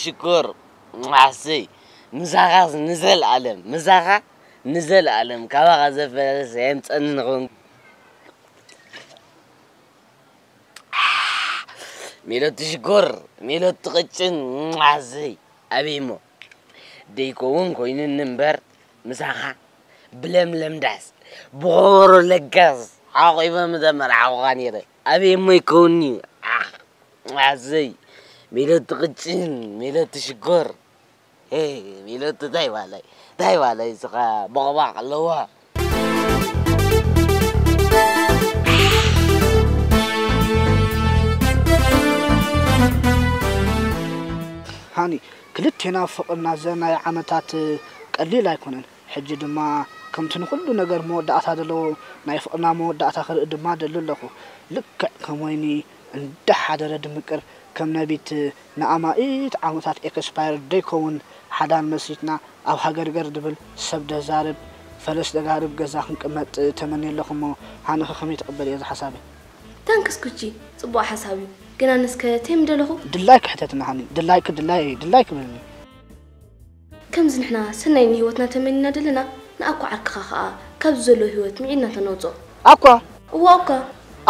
ሽኮር፣ ማዕሰይ፣ ምሳኻ ንዘልኣለም፣ ምሳኻ ንዘልኣለም፣ ካባኻ ዘፈለስ የምፀኒ ንኸውን። ሜሎቲ ሽኮር፣ ሜሎቲ ቅጭን፣ ማዕሰይ፣ ኣበይ እሞ ደይከውን ኮይኑኒ እምበር፣ ምሳኻ ብለምለም ዳስ፣ ብኸበሮ ለጋስ፣ ሓቑፈ ምተመርዓኹኻ ነይረ። ኣበይ እሞ ይከውንኒ? ኣሕ፣ ማዕሰይ፣ ሜሎቲ ቅጭን፣ ሜሎቲ ሽኮር። ሄይ፣ ሜሎቲ ታይ ዋላይ፣ ታይ ዋላይ፣ እስኻ ቦቕባቕ ኣለዋ። ሃኒ፣ ክልቴና ፍቕርና ዘናይ ዓመታት ቀሊል ኣይኮነን። ሕጂ ድማ ከምቲ ንኹሉ ነገር መወዳእታ ዘለዎ ናይ ፍቕርና መወዳእታ ክርኢ ድማ ደሊ ኣለኹ። ልክዕ ከም ወይኒ እንዳሓደረ ድምቅር፣ ከም ነቢት ንኣማኢት ዓመታት ኤክስፓየር ደይከውን ሓዳን መስሪትና ኣብ ሃገርገር ድብል ሰብ ደዛርብ ፈለስ ደጋርብ ገዛ ክንቅመጥ ተመንየ ኣለኹ። እሞ ሃኒኸ ከመይ ትቕበልዮ እዚ ሓሳበይ? ታንክስ ኩቺ፣ ጽቡቕ ሓሳብ እዩ። ግን ኣነስ ከ ታይ ምደለኹ? ድላይኪ ሕተትኒ ሃኒ፣ ድላይኪ፣ ድላይ፣ ድላይኪ በልኒ። ከምዚ ንሕና ሰናይ ንህይወትና ተመኒና ደለና፣ ንኣኳ ዓርክኻ ኸኣ ካብዚ ዘሎ ህይወት ምዒድና ተነውጽኦ። ኣኳ? እዋ ኣኳ።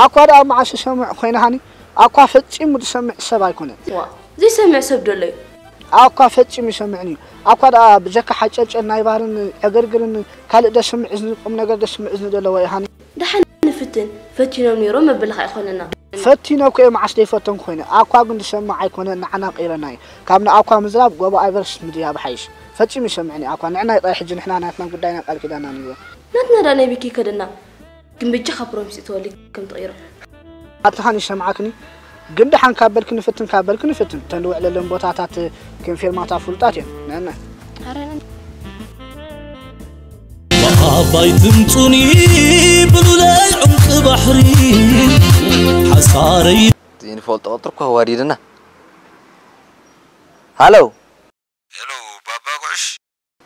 ኣኳ ደኣ መዓስ ዝሰምዕ ኮይነ ሃኒ? ኣኳ ፈጺሙ ዝሰምዕ ሰብ ኣይኮነን። ዋ፣ ዘይሰምዕ ሰብ ደሎ እዩ። ኣኳ ፈጺሙ ይሰምዕኒ እዩ። ኣኳ ደኣ ብጀካ ሓጨብጨብ ናይ ባህርን ዕግርግርን ካልእ ደስምዕ እዝኒ ቁም ነገር ደስምዕ እዝኒ ደለዎ እዩ ሃኒ። ደሓን ንፍትን፣ ፈቲኖም ነይሮም መበልኻ ኣይኮነና። ፈቲነ እኮ እየ፣ መዓስ ደይፈተንኩ ኮይነ። ኣኳ ግን ዝሰምዕ ኣይኮነ፣ ንዓና ቀይረና እዩ። ካብ ንኣኳ ምዝራብ ጎቦ ኣይቨርስት ምድያብ ሓይሽ። ፈጺሙ ይሰምዕኒ ኣኳ። ንዕና ይቕረ ሕጂ ንሕና ናትና ጉዳይና ቃል ኪዳና ንግበር። ናትና ደኣ ናይ ብኪ ከደና። ግን በጃኻ ፕሮሚስ እተወሊ ከም ትቕይሮ። ኣትኻን ይሰምዓክኒ? ግን ደሓን ካብ በልኪ ንፍትን፣ ካብ በልኪ ንፍትን። እተን ዝውዕለለን ቦታታት ከም ፌርማታ ፍሉጣት እየን። ንዕና። ኣረ፣ ንዕና። ብዓባይ ትምጹኒ ብሉለይ ዑምቂ ባሕሪ ሓሳረይ። እቲ ንፈልጦ ቁጥሪ እኮ ኣዋዲድና። ሃሎ። ሄሎ፣ ባባ ጉዕሽ።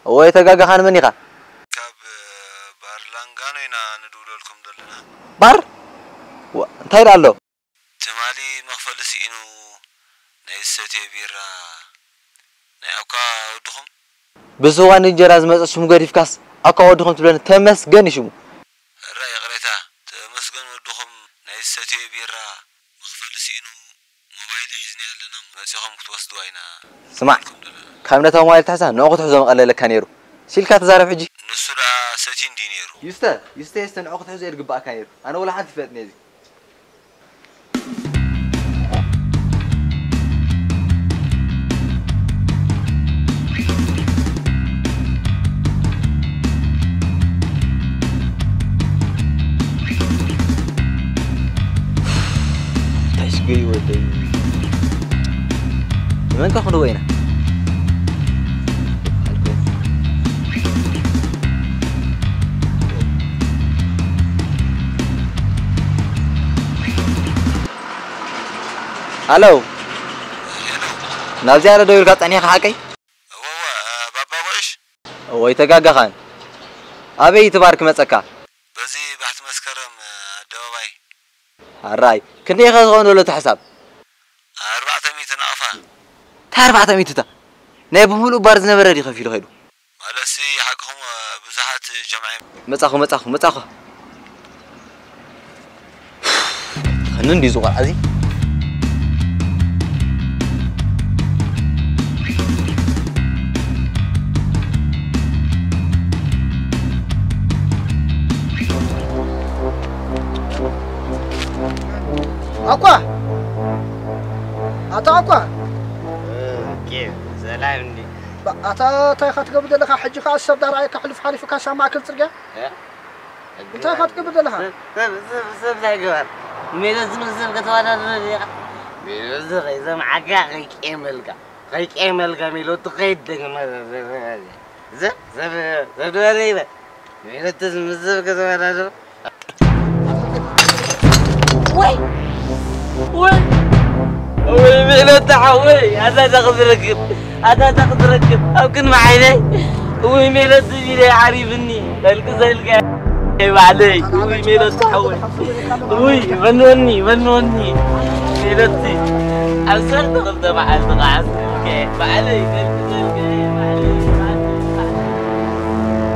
እወ፣ ኣይተጋገኻን፣ መን ኢኻ? ካብ፣ እ፣ ባር ላንጋኖ ኢና ንድውለልኩም ዘለና። ባር? ዋ፣ እንታይ ደኣ ኣሎ? ትማሊ መኽፈሊ ስኢኑ ናይ ዝሰትዮ ቢራ ናይ ኣኳ ወድኹም? ብዝዋን እንጀራ ዝመጸ ሽሙ ገዲፍካስ ኣኳ ወድኹም ትብለኒ? ተመስገን እዩ ሽሙ። እረ ይቕሬታ፣ ተመስገን ወድኹም ናይ ዝሰትዮ ቢራ መኽፈሊ ስኢኑ ሞባይል ሒዝና ኣለና፣ መጺኹም ክትወስድዋ ኢና ስማዕ፣ ንብለኩም ዘለና። ካብ ነታ ሞባይል ትሕዛ ንዑ ክትሕዞ መቐለለካ ነይሩ። ሲልካ ተዛረብ ሕጂ። ንሱ ደኣ ሰትዩ እንድዩ ነይሩ። ይስተ፣ ይስተ፣ ይስተ፣ ንዑ ክትሕዞ እየ ዝግባእካ ነይሩ። ኣነ ወላ ሓንቲ ይፈጥኒ እዚ። እንታይ ሽግር እዩ ወደይ? ንመንካ ክንድዎ ኢና? ሃሎ። ናብዚኣ ዶ ደዊልካ ጸኒሕካ ሓቀይ? እወ፣ እወ፣ ባባ ጉዕሽ። እወ፣ ኣይተጋገኻን። ኣበይ እቲ ባር ክመጸካ? በዚ ባሕቲ መስከረም ኣደባባይ። ኣራይ፣ ክንደይ ኢኻ ዝኾን ዘሎ እቲ ሕሳብ? ኣርባዕተ ሚእቲ ናቕፋ። እንታይ ኣርባዕተ ሚእቲ እታ? ናይ ብምሉእ ባር ዝነበረ ድዩ ከፊሉ ከይዱ? ማለትሲ ሓቅኹም፣ ብዙሓት ጀምዓ እዮም። መጻኹ፣ መጻኹ፣ መጻኹ። ኸንን ድዩ ዝቖልዓ እዚ? ኣኳ! ኣታ ኣኳ! ኦኬ፣ ሰላም እንዲ። ባ-፣ ኣታ እንታይ ኢኻ ትገብር ዘለኻ? ሕጂ ኸኣ ሰብ ዳርኣየካ ሕሉፍ ሓሊፉካ ሳብ ማእከል ጽርግያ? እ? እንታይ ኢኻ ትገብር ዘለኻ? ሰብ፣ ሰብ፣ ሰብ፣ ሰብ እንታይ ገባር? ሜሎስ ምስ ሰብ ከተወዳድሮ ዲኻ? ሜሎስ ኸይሰምዓካ ኸይቄመልካ፣ ኸይቄመልካ ሜሎስ ትኸይድ ደግመ። ሰብ፣ ሰብ፣ ሰብ ድበረ ይበል። ሜሎስ ምስ ሰብ ከተወዳድሮ? ወይ! ወይ! ወይ ሜሎት ሓወይ፣ ኣታ እንታይ ክትረክብ? ኣታ እንታይ ክትረክብ? ኣብ ቅድሚ ዓይነይ። ወይ ሜሎት ኢለ ዓሪብኒ። ተልቅሰልካ። ባዕለይ። ወይ ሜሎት ሓወይ። ወይ መንወኒ፣ መንወኒ። ሜሎት ኣብ ሰርተ ክልተ መዓልቲ ከዓስ። ባዕለይ ገልግለልከ፣ ባዕለይ፣ ባዕለይ፣ ባዕለይ።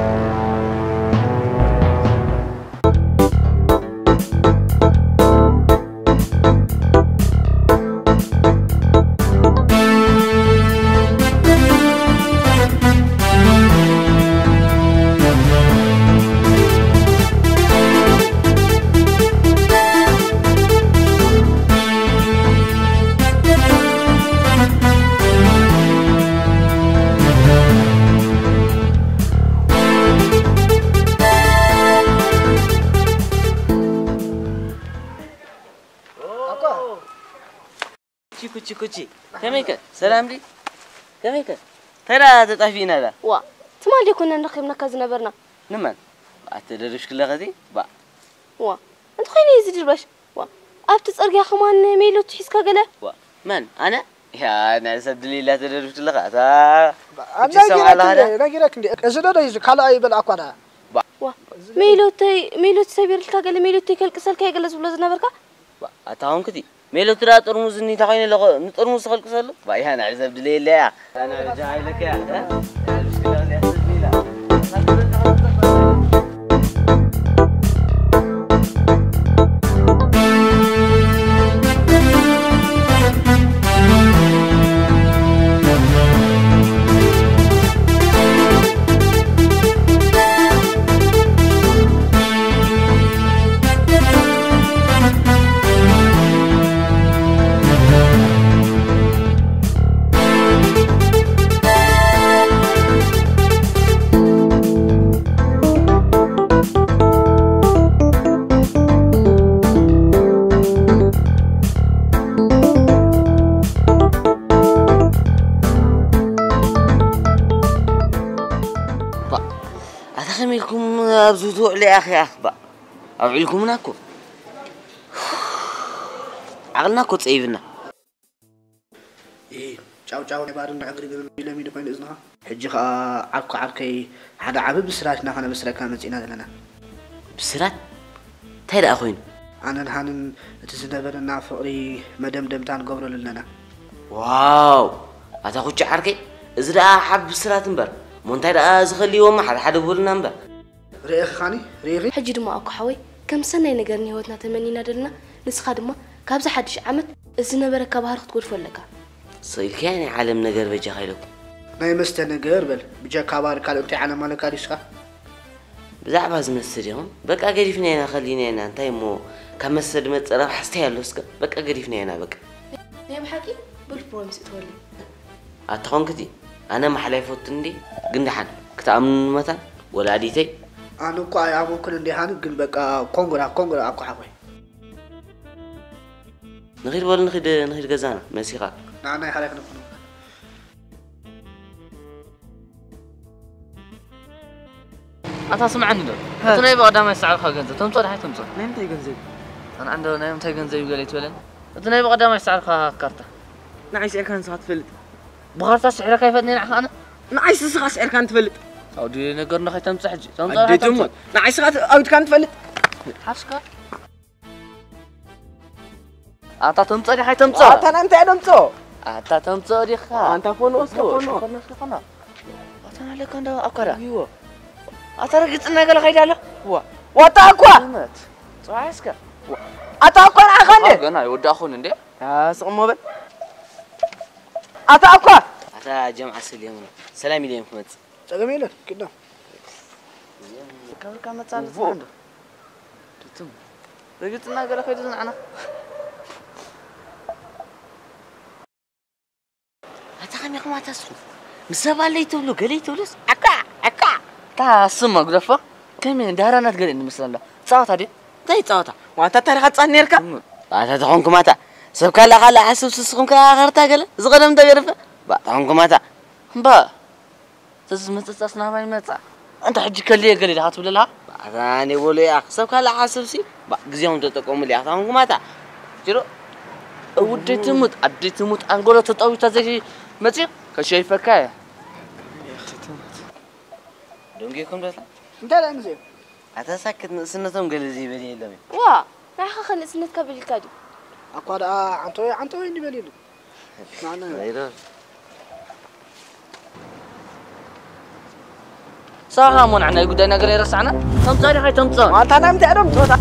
ኩቺ፣ ኩቺ፣ ኩቺ። ከመይከ? ሰላም ድዩ? ከመይከ? እንታይ ደኣ ተጣፊእና ደኣ? ዋ፣ ትማል ዶ ኣይኮነን ረኺብናካ ዝነበርና? ንመን? ኣተደርሽክለኸ እዚ? ባ። ዋ፣ እንተኾይኑ እዩ ዝድርበሽ። ዋ፣ ኣብቲ ጽርግያ ከማን ሜሎት ሒዝካ ገለ? ዋ፣ መን? ኣነ? ያ፣ ናይ ሰብ ድልይ ኢላ ተደርሽክለኻ። ኣታ፣ ባ፣ ኩቺ ኣነ ሰምዓ ኣለኻ ነጊረክ ደኣ? እንደ፣ ነጊረክ እንደ። እዚ ዶ፣ ዶ እዩ፣ ካልኣይ ይበል ኣኳ ደኣ። ባ። ዋ፣ ሜሎተይ፣ ሜሎት ሰቢርልካ ገለ፣ ሜሎተይ ከልቅሰልካ እዩ ገለ ዝብሎ ዝነበርካ? ባ፣ ኣታ ኾንክቲ፣ ሜሎት ደኣ ጥርሙዝ እኒታ ኮይነ ኣለኹ፣ ንጥርሙዝ ትኸልቅሰሉ? ባ፣ እያ ንዕዘብ ድለየለያ። ኣነ ርጃ ኣይለከያ፣ እ? ባ፣ ኣታ ከመይ ኢልኩም ኣብዚ ትውዕሉ ኢኺ ኣኽባ? ኣውዒልኩምና እኮ። ዓቕልና እኮ ጸይብና። ኢ፣ ጫው ጫው ናይ ባድመ ዕግርግር ለሚዱ ኮይኑ እዝንኻ። ሕጂ ኸኣ ዓርኩ ዓርከይ ሓደ ዓቢ ብስራት ኢና ከነብስረካ መጺእና ዘለና። ብስራት? እንታይ ደኣ ኮይኑ? ኣነን ሃንን እቲ ዝነበረና ፍቕሪ መደምደምታ ንገብረሉ ኣለና። ዋው! ኣታ ኩቺ ዓርከይ፣ እዚ ደኣ ዓቢ ብስራት እምበር፣ እሞ እንታይ ደኣ ዝኸልይዎ እሞ ሓደ ሓደ በሉና እምበር። ርኢኺ ኻኒ? ርኢኺ? ሕጂ ድማ ኣኮ ሓወይ፣ ከም ሰናይ ነገር ንህይወትና ተመኒና ደለና፣ ንስኻ ድማ ካብዚ ሓድሽ ዓመት እዚ ዝነበረካ ባህሪ ክትገድፎ ኣለካ። ስቕ ኢልካያ ናይ ዓለም ነገር በጃኻ ኢለኩም። ናይ መስተ ነገር በል፣ ብጀካ ባር ካልእ እንታይ ዓለም ኣለካ ድዩ እስኻ? ብዛዕባ እዚ መስተ ዲኹም? በቃ ገዲፍና ኢና፣ ከሊና ኢና። እንታይ እሞ ካብ መስተ ዝመጽእ ረብሓ ስታይ ኣሎ እስከ? በቃ ገዲፍና ኢና በቃ። ናይ ብሓቂ ብሉጽ ፕሮሚስ እትወሊ። ኣታ ኾንክቲ፣ ኣነ ማሕላ ይፈቱ እንዴ? ግን ደሓን ክትኣምኑኒ መታን ወላዲተይ። ኣነ እኮ ኣይኣመንኩን እንዴ ሃኒ፣ ግን በቃ ኮንግራ፣ ኮንግራ ኣኮ ሓወይ። ንኺድ በሉ፣ ንኺድ፣ ንኺድ ገዛና መሲኻ። ንዓና ይሓላይ ክንብሉ። ኣታ ስምዓኒ ዶ? ሀ። እቲ ናይ ብቐዳማይ ዝሰዓርካ ገንዘብ ተምጽኦ ድሓይ ተምጽኦ? ናይ ምንታይ ገንዘብ? ኣነ ኣንዶ ናይ ምንታይ ገንዘብ እዩ ገለ ይትበለኒ? እቲ ናይ ብቐዳማይ ዝሰዓርካ ካርታ። ንዓይ ስዒርካ ንስኻ ትፈልጥ? ብኻርታ ስዒረካ ይፈልጥ ንዓኻ ኣነ? ንዓይ ስስኻ ስዒርካ ንትፈልጥ? ኣውዲ ነገር ንኸይ ተምጽእ ሕጂ። ተምጽኦ ኣደይ ድሓይ ተምጽኦ? ትሞት። ንዓይ ስኻ ኣውድካ ንትፈልጥ? ሓስካ? ኣታ ተምጽኦ ዲኻ ኣይተምጽኦ? ኣታ ናንተ እያ ተምጽኦ? ኣታ ተምጽኦ ዲኻ? ኣንታ ፎኖ እስከ ፎኖ። ፎኖ እስከ ፎኖ። ኣታ ናለካ እንዳ ኣኳዳ? ይዎ። ኣታ ረግጽና ገለ ኸይዳ ኣሎ? ዋ። ዋታ ኣኳ? እውነት። ጽባሕ እስከ። ኣታ ኣኳ ንዓኻ እንዴ? ኣታ ገና ይወዳእኹን እንዴ? ኣታ ስቕ እሞ በል። ኣታ ኣኳ? ኣታ ጀምዓ ስልዮም ሰላም ኢልዮም ክመጽእ። ጸገም የለን፣ ኪድ ነው። ከብርካ መጻ ኣለስ ፎ። እንዶ። ትትም። ረግጽና ገለ ከይዱ ዝንዓና። ኣታ ከመይ ኢኹም ኣታ ስኹም? ምስ ሰብ ኣለይ ትብሉ፣ ገለይ ትብሉስ? ዓካ፣ ዓካ። እታ ስማ ግደፎ። ከመይ ዳህራናት ገለ እንመስል ኣላ። ጻወታ ድዩ? እንታይ ጻወታ? ዋንታ ታሪኻ ትጻን ነርካ? እም። ኣታ ተኾንኩም ኣታ። ሰብ ካልእ ካልእ ሓስብ ስስኹም ከኣ ኸርታ ገለ። እዚ ቀደም እንተ ገደፈ። ባ ተኾንኩም ኣታ። እምባ። እዚ መጸጻስ ናባይ መጻ። ኣንታ ሕጂ ከልየ ገለ ኢኻ ትብል ኣለኻ? ኣታ ኣነ ቦሎ እያ። ሰብ ካልእ ሓስብሲ፣ ባ፣ ግዜኹም ተጠቀሙሉ እያ። ኣታ ኹንኩም ኣታ። ጅሮ፣ እውደይ ትሙት፣ ኣደይ ትሙት፣ ኣንጎሎ ተጠዊታ ዘይ መጺ፣ ከሸይፈካ እያ። ደንጊኹም ዶ? እንታይ ደኣ ግዜ? ኣታ ሳክት ንእስነቶም ገለ ዘይበል የሎም እዩ። ዋ፣ ንዓኻ ኸ ንእስነትካ በሊልካ ድዩ? ኣኳ ደኣ ዓንተወይ፣ ዓንተወይ እንዲበል የሉ። ናና። ዘይዶ። ታሃሞ ንዓና ጉዳይ ነገር የረሳዕና። ተምጻእ ዲኻ ኣይተምጻእ? ማንታ ናይ ምንታይ ዕደም ትወጣ?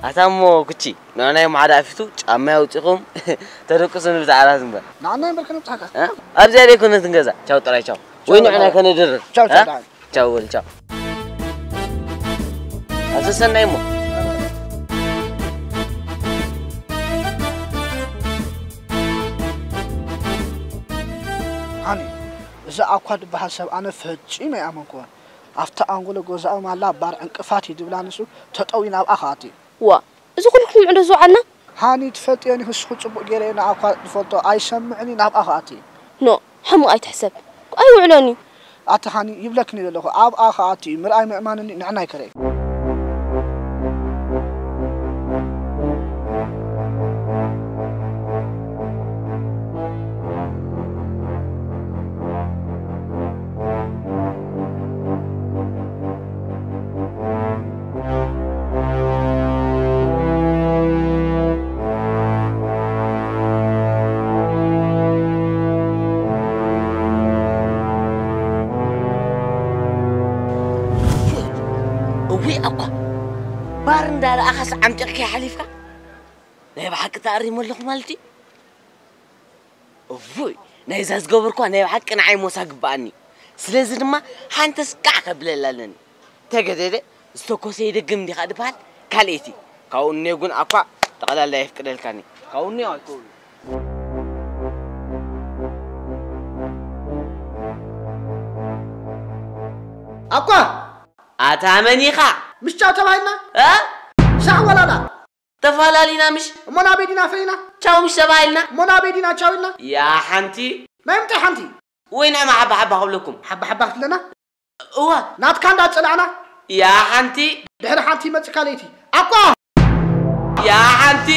ኣታ እሞ ኩቺ፣ ንዕናይ ማዕዳ ኣፊቱ ጫማ ኣውጺኹም ተደቅሱኒ ብዛዕባ ዝንበር። ንዓና እምበር ከነብጽሓካ። እ? ኣብዚኣ ደይኮነት ንገዛ። ቻው ጥራይ ቻው። ወይ ንዕና ከነድርር። ቻው፣ እ? ቻው፣ ቻው። ቻው በል፣ ቻው። ኣቶ ሰናይ እሞ። ሃኒ፣ እዚ ኣኳ ዝበሃል ሰብ ኣነ ፈጺመ ኣይኣመንኩዎን። ኣብታ ኣንጎሎ ገዛኡ ማላ ባር ዕንቅፋት እዩ ድብላ ንሱ ተጠዊ ናብኣ ከኣቲ። ዋ፣ እዚ ኩሉ ክንምዕዶ ዝወዓልና? ሃኒ፣ ትፈልጥዮ ኒኺ፣ ንስኹ ጽቡቕ ገይረ እየ ንኣኳ ዝፈልጦ፣ ኣይሰምዕን እዩ፣ ናብኣ ከኣቲ። ኖ፣ ሕሙቕ ኣይትሕሰብ። ኣይውዕሎን እዩ። ኣቲ ሃኒ፣ ይብለክኒ ዘለኹ፣ ኣብኣ ከኣቲ እዩ፣ ምርኣይ ምእማንኒ ንዕናይ ከረይ። እውይ፣ ኣኳ ባር እንዳረኣኻስ ዓምጢቕካ ሓሊፍካ? ናይ ብሓቂ ተኣሪሙ ኣለኹ ማለት እዩ? እውይ፣ ናይዛ ዝገበርኳ ናይ ብሓቂ ንዓይ ሞሳ ግበኣኒ። ስለዚ ድማ ሓንተስ ቃዕ ከብለላ ኣለኒ። ተገደደ፣ ዝተኮሰ ይደግም እንዲኻ ድበሃል ካልኤቲ። ካብኡ እኔ ጉን ኣኳ ጠቕላላ የፍቅደልካኒ። ካብኡ እኔ ኣይከውን። ኣኳ! ኣታ መን ኢኻ? ምሽ ቻው ተባሂልና? እ? ሻዕ ወላላ? ተፋላሊና ምሽ? እሞ ናበይ ዲና ፈሊና? ቻው ምሽ ተባሂልና? እሞ ናበይ ዲና ቻው ኢልና? ያ ሓንቲ። ናይ ምንታይ ሓንቲ? ወይ ናይ ሓባ ሓባ ክብለኩም? ሓባ ሓባ ክትብለና? እዋ። ናትካ እንዳጸላዕና? ያ ሓንቲ። ድሕሪ ሓንቲ ይመጽእ ካልኣይቲ። ኣኳ! ያ ሓንቲ።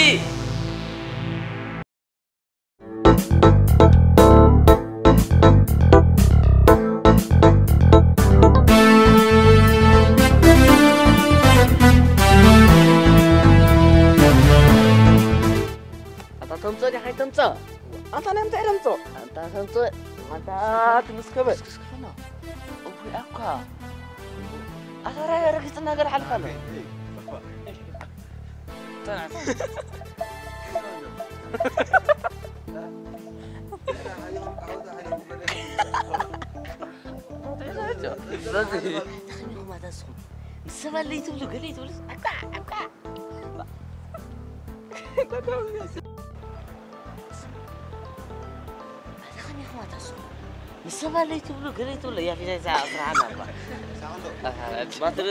ኣታ ተምጽኦ ዲኻ ኣይተምጽኦ? ኣንታ ናይ ምንታይ ደምጾ? ኣንታ ተምጽኦ? ኣንታ ትምስከበ። እስክስክፍና። እውይ ኣኳ። ኣታ ራያ ረግጽ ነገር ሓልፋ ኣሎ። ስለዚ ንስኹም ኣታ ንስኹም ምስ ሰባት ለይትብሉ ገለ ይትብሉ ኣኳ ኣኳ ኣታ ከመይ ኢኹም ኣታ ንስኹም ምስ ሰባት ለይትብሉ ገለ ይትብሉ እያ ፊዛ ይዛ ስራሓና ኣኳ ባትሪ